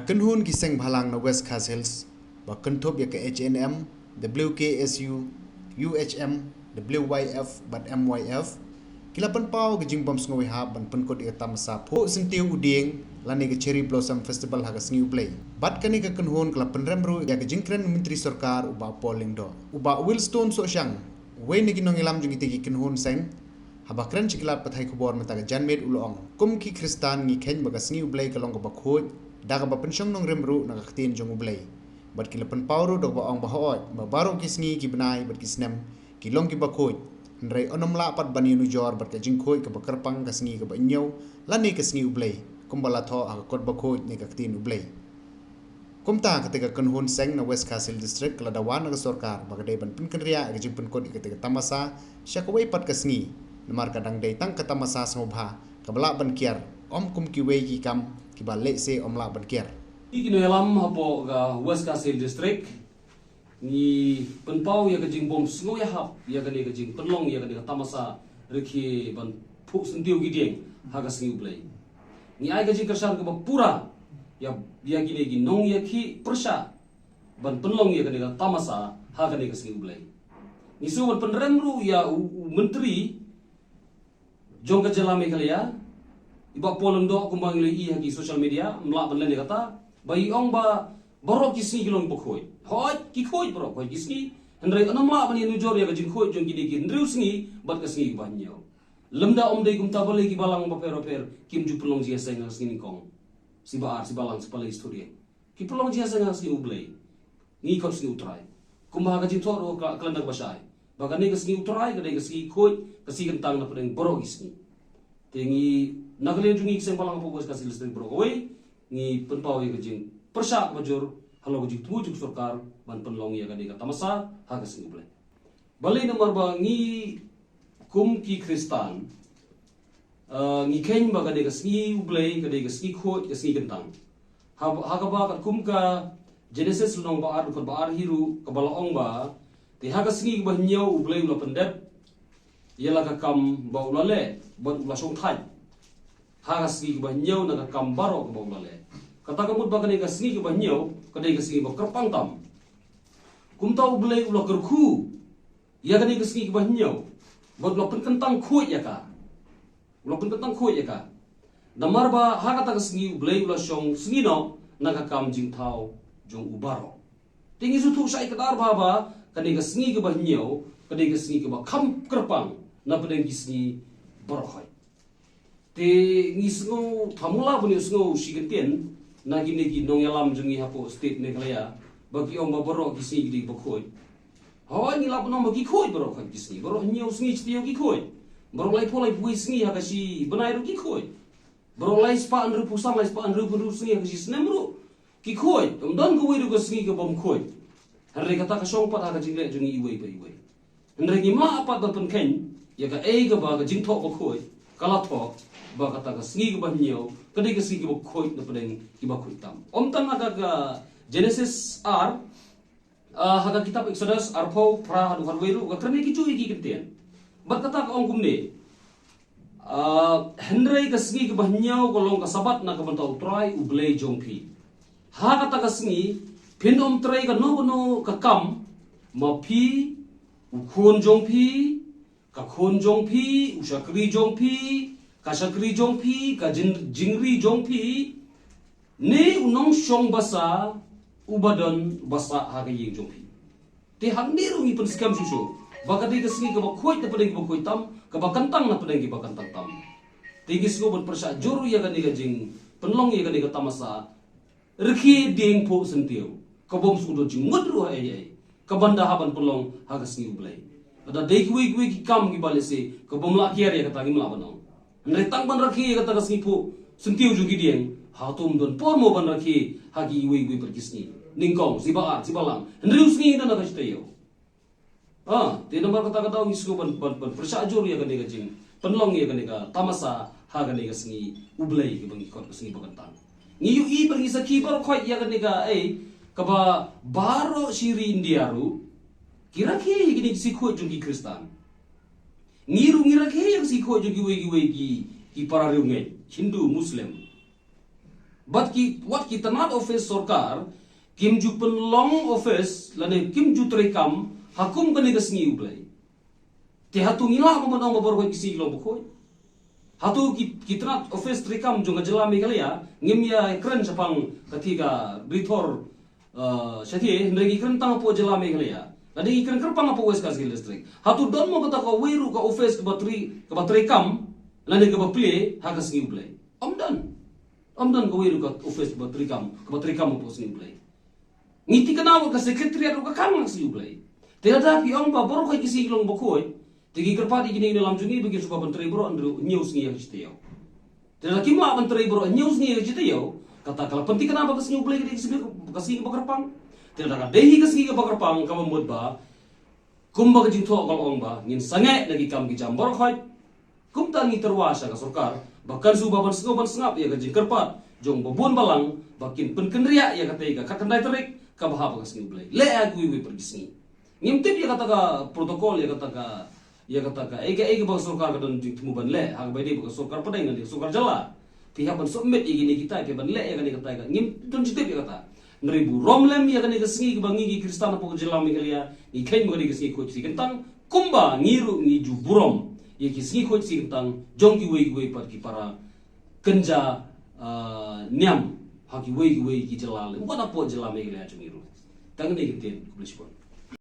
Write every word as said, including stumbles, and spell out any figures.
Kynhun ki seng bhalang na West Khasi Hills ba kynthup ïa ka H N M, W K S U, U H M, W Y F bad M Y F ki la pynpaw ka jingbym sngewbha ban pynkut ïa ka tamasa phuh syntiew u dieng lane ka Cherry Blossom Festival ha ka sngi U Blei. Bad kane ka kynhun ka la pynrem ruh ïa ka jingkren u Myntri Sorkar u Bah Paul Lyngdoh. U Bah Wilstone Sohshang, uwei na ki nongïalam jong kitei ki kynhun seng, haba kren sha ki lad pathai khubor mynta ka janmiet u la ong, kum ki Khristan ngi kheiñ ba ka sngi U Blei ka long kaba khuid da kaba pynshong nongrim ruh na ka ktien jong U Blei. Bad ki la pynpaw ruh da kaba ong ba hooid ba baroh ki sngi, ki bnai bad ki snem ki long kiba khuid, hynrei ym lah pat ban ïanujor bad ka jingkhuid kaba kyrpang, ka sngi kaba hynñiew lane ka sngi U Blei, kumba la thoh ha ka kot bakhuid ne ka ktien U Blei. Kumta kata ka kynhun seng na West Khasi Hills District ka la dawa na ka sorkar ba ka dei ban pynkynriah ïa ka jingpynkut ïa kata ka tamasa sha kawei pat ka sngi, namar ka dang dei tang ka tamasa sngewbha kaba lah ban kiar, ym kum kiwei ki kam kiba lehse ym lah ban kiar. Ki nongïalam hapoh ka West Khasi Hills District, ngi pynpaw ïa ka jingbym sngewbha ïa kane ka jingpynlong ïa kane ka tamasa rkhie ban phuh syntiew ki dieng ha ka sngi U Blei. Ngi ai ka jingkyrshan kaba pura ïa, ïa kine ki nongïakhih pyrshah ban pynlong ïa kane ka tamasa ha kane ka sngi U Blei. Ngi shu ban pynrem ruh ïa u, u Myntri jong ka jylla Meghalaya, i Bah Paul Lyngdoh, kumba ngi la ïohi ha ki social media, ym lah ban len ïa kata, ba i ong ba baroh ki sngi ki long kiba khuid. Hooid, ki khuid baroh, khuid ki sngi. Hynrei ym lah ban ïanujor ïa ka jingkhuid jong kine ki hynriew sngi bad ka sngi kaba hynñiew. Lymda ym dei kumta balei ki balang bapher bapher kim ju pynlong jingïaseng ha ka sngi nyngkong, sngi ba ar, sngi ba lang, sngi ba lai, sngi ba dieng. Ki pynlong jingïaseng ha ka sngi U Blei, ngi khot sngi U Trai. Kumba ha ka jingthoh ruh ka, ka lynnong kaba shai, ba kane ka sngi U Trai ka dei ka sngi khuid, ka sngi kyntang na pdeng baroh ki sngi. Te ngi, na ka liang jong ngi ki seng balang hapoh West Khasi Hills District baroh kawei, ngi pynpaw ïa ka jingpyrshah kaba jur halor ka jingthmu jong ka sorkar ban pynlong ïa kane ka tamasa ha ka sngi U Blei. Balei? Namar ba ngi kum ki Khristan, ah, ngi kheiñ ba ka dei ka sngi U Blei, ka dei ka sngi khuid, ka sngi kyntang. Ha, ha kaba katkum ka Genesis lynnong ba ar, dkhot ba ar hi ruh, kaba la ong ba, te ha ka sngi kaba hynñiew U Blei u la pyndep ïa la ka kam ba u la leh, bad u la shongthait ha ka sngi kaba hynñiew na ka kam baroh kaba u la leh. Kata ka mut ba kane ka sngi kaba hynñiew ka dei ka sngi ba kyrpang tam. Kumta U Blei u la kyrkhu ïa kane ka sngi kaba hynñiew, bad u la pynkyntang khuid ïa ka. U la pynkyntang khuid ïa ka. Namar ba ha kata ka sngi U Blei u la shong sngi noh na ka kam jingthaw jong u baroh. Te ngi sngewthuh shai kdar ba, ba kane ka sngi kaba hynñiew ka dei ka sngi kaba kham kyrpang na pdeng ki sngi baroh khoit. Te ngi sngew, tang mula ban ïohsngew shi kyntien na kine ki nongïalam jong ngi hapoh state Meghalaya, ba ki ong ba baroh ki sngi ki dei kiba khuid. Hooid, ngi lah ban ong ba ki khuid baroh khoit ki sngi, baroh hynñiew sngi shi taïew ki khuid. Baroh laiphew laiphew sngi ha ka shi bnai ruh ki khuid. Baroh laispah hynriewphew san, laispah hynriewphew hynriew sngi ha ka shi snem ruh ki khuid. Ym don kawei ruh ka sngi kabym khuid. Hynrei kata ka shong pat ha ka jingleh jong ngi iwei pa iwei. Hynrei ngim lah pat ban pynkheiñ ïa kaei kaba ka jingthoh bakhuid ka la thoh ba kata ka sngi kaba hynñiew ka dei ka sngi kaba khuid na pdeng kiba khuid tam. Ym tang ha ka, ka Genesis ar, ah, ha ka kitab Exodus arphew phra haduh khatwei ruh ka kren ïa kijuh ïa ki kyntien. Bad kata ka ong kumne. Ah, hynrei ka sngi kaba hynñiew ka long ka Sabbath na ka bynta U Trai U Blei jong phi. Ha kata ka sngi phin ym trei kano kano ka kam, ma phi, u khun jong phi, ka khun jong phi, u shakri jong phi, ka shakri jong phi, ka jin-, jingri jong phi, ne u nongshong basa uba don basa ha ka ïing jong phi. Te hangne ruh ngi pynskhem shuh shuh ba ka dei ka sngi kaba khuid na pdeng kiba khuid tam, kaba kyntang na pdeng kiba kyntang tam. Te ngi sngew ban pyrshah jur ïa kane ka jingpynlong ïa kane ka tamasa rkhie dieng phuh syntiew, kabym shu don jingmut ruh ei ei, ka ban da hap ban pynlong ha ka sngi U Blei. Lada dei kiwei kiwei ki kam kiba lehse kabym lah kiar ïa kata, ngim lah ban ong. Hynrei tang ban rkhie ïa kata ka sngi phuh syntiew jong ki dieng, hato ym don por mo ban rkhie ha kiwei kiwei pat ki sngi? Nyngkong, sngi ba ar, sngi ba lang, hynriew sngi na ka shi taïew. Ah, te namar kata ka daw ngi sngew ban, ban, ban pyrshah jur ïa kane ka jingpynlong ïa kane ka tamasa ha kane ka sngi U Blei kaba ngi khot ka sngi ba kyntang. Ngi ïohi bad ngi sakhi baroh khoit ïa kane ka, eh, kaba baroh shi ri India ruh ki rakhe ïa kine ki sngi khuid jong ki Khristan. Ngi ruh ngi rakhe ïa ki sngi khuid jong kiwei kiwei ki, ki para riewngeit, Hindu, Muslim. Bad ki, wat ki tnat office sorkar kim ju pynlong office lane kim ju treikam ha kum kane ka sngi U Blei. Te hato ngi lah ban ong ba baroh ki sngi ki long bakhuid? Hato ki, ki tnat office treikam jong ka jylla Meghalaya ngim ïa kren shaphang kata ka rithor, uh, shathie, hynrei ngi kren tang hapoh jylla Meghalaya, lane ngi kren kyrpang hapoh West Khasi Hills District? Hato don mo kata kawei ruh ka office kaba trei, kaba treikam lane kaba plie ha ka sngi U Blei? Ym don. Ym don kawei ruh ka office kaba treikam, kaba treikam hapoh sngi U Blei. Ngi thikna ba ka secretariat ruh ka khang ha sngi U Blei. Te lada phi ong ba baroh ki sngi ki long bakhuid, te ngi kyrpad ïa kine ki nongïalam jong ngi ba kin shu ban trei baroh hynriew, hynñiew sngi ha ka shi taïew. Te lada kim lah ban trei baroh hynñiew sngi ha ka shi taïew, kata ka la pynthikna ba ka sngi U Blei ka dei ka sngi, ka sngi kaba kyrpang. Te lada ka dei hi ka sngi kaba kyrpang, kaba mut ba kumba ka jingthoh ka la ong ba ngin sangeh na ki kam ki jam baroh khoit, kumta ngi tyrwa sha ka sorkar ba kan shu ba ban sngap, ban sngap ïa ka jingkyrpad jong babun balang ba kin pynkynriah ïa katei ka khatkhyndai tarik kaba hap ha ka sngi U Blei, leh ha kiwei kiwei pat ki sngi. Ngim tip ïa kata ka protocol, ïa kata ka, ïa kata ka, eh, ka, eh, kaba ka sorkar ka don jingthmu ban leh ha kaba ïadei bad ka sorkar pdeng lane ka sorkar jylla. Phi hap ban submit ïa kine kita, phi ban leh ïa kane katai ka, ngim don jingtip ïa kata. Hynrei burom lem ïa kane ka sngi kaba ngi ki Khristan hapoh ka jylla Meghalaya ngi kheiñ ba ka dei ka sngi khuid sngi kyntang, kumba ngi ruh ngi ju burom ïa ki sngi khuid sngi kyntang jong kiwei kiwei pat ki para kynja, ah, niam ha kiwei kiwei ki jylla lem, wat hapoh jylla Meghalaya jong ngi ruh. Tang kine ki ktien, khublei shibun.